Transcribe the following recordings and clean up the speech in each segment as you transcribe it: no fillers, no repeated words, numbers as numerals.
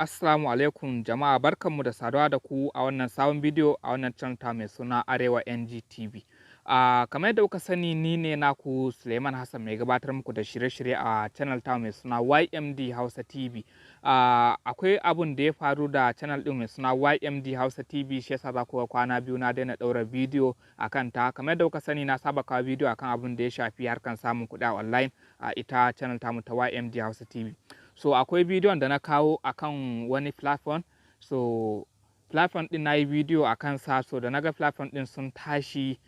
Assalamu alaikum jama'a, barkanmu da saduwa da ku a wannan sabon bidiyo a wannan channel ta mai suna Arewa NGTV. Kamar yadda kuka sani, ni ne naku Suleiman Hassan, mai gabatar muku da shirye-shirye a channel ta mai suna YMD Hausa TV. Akwai abun da ya faru da channel ɗin mai suna YMD Hausa TV, shi yasa za ku ga kwana 2 na daina ɗaura bidiyo a kan ta. Kamar yadda kuka sani, na saba kawo bidiyo akan abun da ya shafi harkan samun kuɗi a online a ita channel tamu ta YMD Hausa TV. So akwai bidiyon da na kawo akan wani platform. So platform ɗin na yi bidiyo a kansa. So da na ga platform ɗin sun tashi,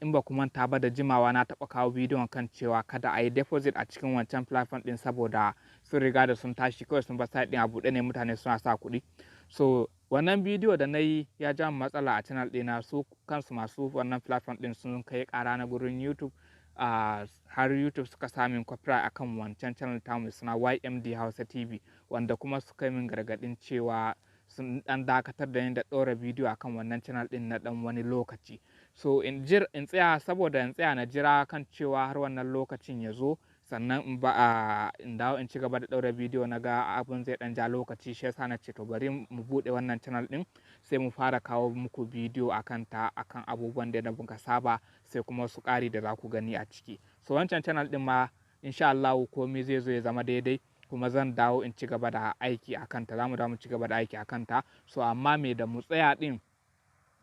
in ba ku manta ba, da jimawa na taɓa kawo bidiyon kan cewa kada a yi deposit a cikin wancan platform ɗin, saboda sun riga da sun tashi, kawai sun bar site ɗin a buɗe ne, mutane suna sa kuɗi. So wannan bidiyo da na yi ya ja matsala a channel ɗina. Su kansu masu wannan platform ɗin sun kai ƙara na gurin YouTube, har YouTube suka samin copyright akan wancan channel tamu suna YMD Hausa TV, wanda kuma suka yi min gargaɗin cewa sun ɗan dakatar da ni da ɗora bidiyo akan wannan channel ɗin na ɗan wani lokaci. So in jir in tsaya, saboda in tsaya na jira kan cewa har wannan lokacin ya zo, sannan in ba a in dawo in ci gaba da ɗaura bidiyo, na ga abun zai ɗan ja lokaci. Shi yasa na ce to bari mu buɗe wannan channel ɗin, sai mu fara kawo muku bidiyo akan ta, akan abubuwan da muka saba, sai kuma wasu ƙari da za ku gani a ciki. So wancan channel ɗin ma, insha Allahu, komai zai zo ya zama daidai, kuma zan dawo in ci gaba da aiki a kanta, za mu dawo mu ci gaba da aiki a kanta. So amma me da mu tsaya ɗin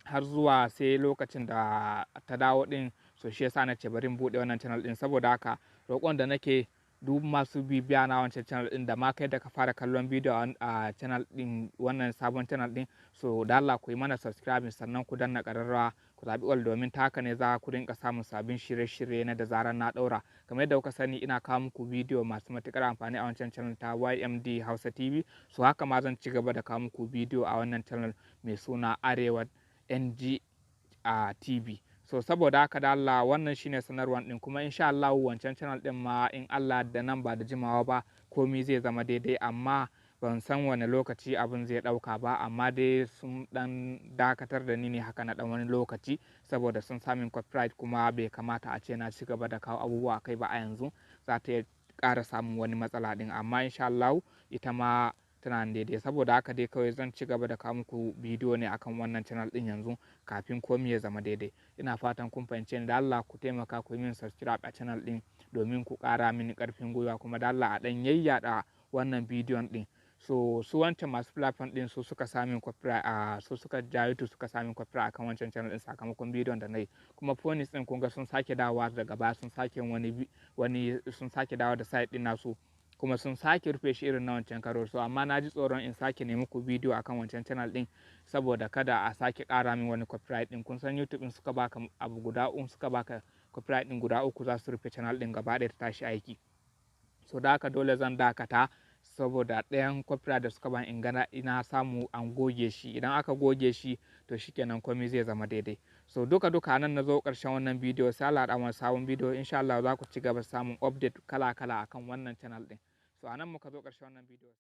har zuwa sai lokacin da ta dawo ɗin. So shi yasa na ce bari in buɗe wannan channel ɗin. Saboda haka roƙon da nake, duk masu bibiya na wancan channel ɗin, da ma kai da ka fara kallon bidiyo a channel ɗin, wannan sabon channel ɗin, so da Allah ku yi mana subscribing, sannan ku danna ƙararrawa, ku zaɓi all, domin ta haka ne za ku rinka samun sabbin shirye-shirye na da zarar na ɗaura. Kamar yadda kuka sani, ina kawo muku bidiyo masu matuƙar amfani a wancan channel ta YMD Hausa TV. So haka ma zan ci gaba da kawo muku bidiyo a wannan channel mai suna Arewa NG a TV. So saboda haka, da Allah, wannan shine sanarwar din. Kuma insha Allah wancan channel din ma, in Allah da nan ba da jimawa ba komai zai zama daidai, amma ban san wane lokaci abin zai dauka ba. Amma dai sun dan dakatar da ni ne haka na dan wani lokaci, saboda sun samin copyright, kuma bai kamata a ce na ci gaba da kawo abubuwa kai ba a yanzu, za ta iya ƙara samun wani matsala din. Amma insha Allah ita ma tana daidai. Saboda haka dai kawai zan ci gaba da kawo muku bidiyo ne akan wannan channel din yanzu kafin komai ya zama daidai. Ina fatan kun fahimce ni. Da Allah ku taimaka ku yi min subscribe a channel din domin ku ƙara mini ƙarfin gwiwa, kuma da Allah a ɗan yayyada wannan bidiyon din. So su wancan masu platform din su suka samin copyright, a su suka ja YouTube suka samin copyright akan wancan channel din sakamakon bidiyon da na yi. Kuma Phoenix din, kun ga sun sake dawowa daga baya, sun sake wani sun sake dawo da site din nasu, kuma sun sake rufe shi irin na wancan karo. So amma na ji tsoron in sake nemi ku bidiyo akan wancan channel din, saboda kada a sake ƙara min wani copyright din. Kun san YouTube in suka baka abu guda uku, suka baka copyright din guda uku, za su rufe channel din gaba ɗaya ta tashi aiki. So da haka dole zan dakata, saboda ɗayan copyright da suka ban in gana ina samu an goge shi. Idan aka goge shi, to shikenan, komai zai zama daidai. So duka duka nan na zo ƙarshen wannan bidiyo. Sai Allah ya sabon bidiyo, insha Allah za ku ci gaba samun update kala kala akan wannan channel din. So anan muka zo ƙarshen wannan bidiyo.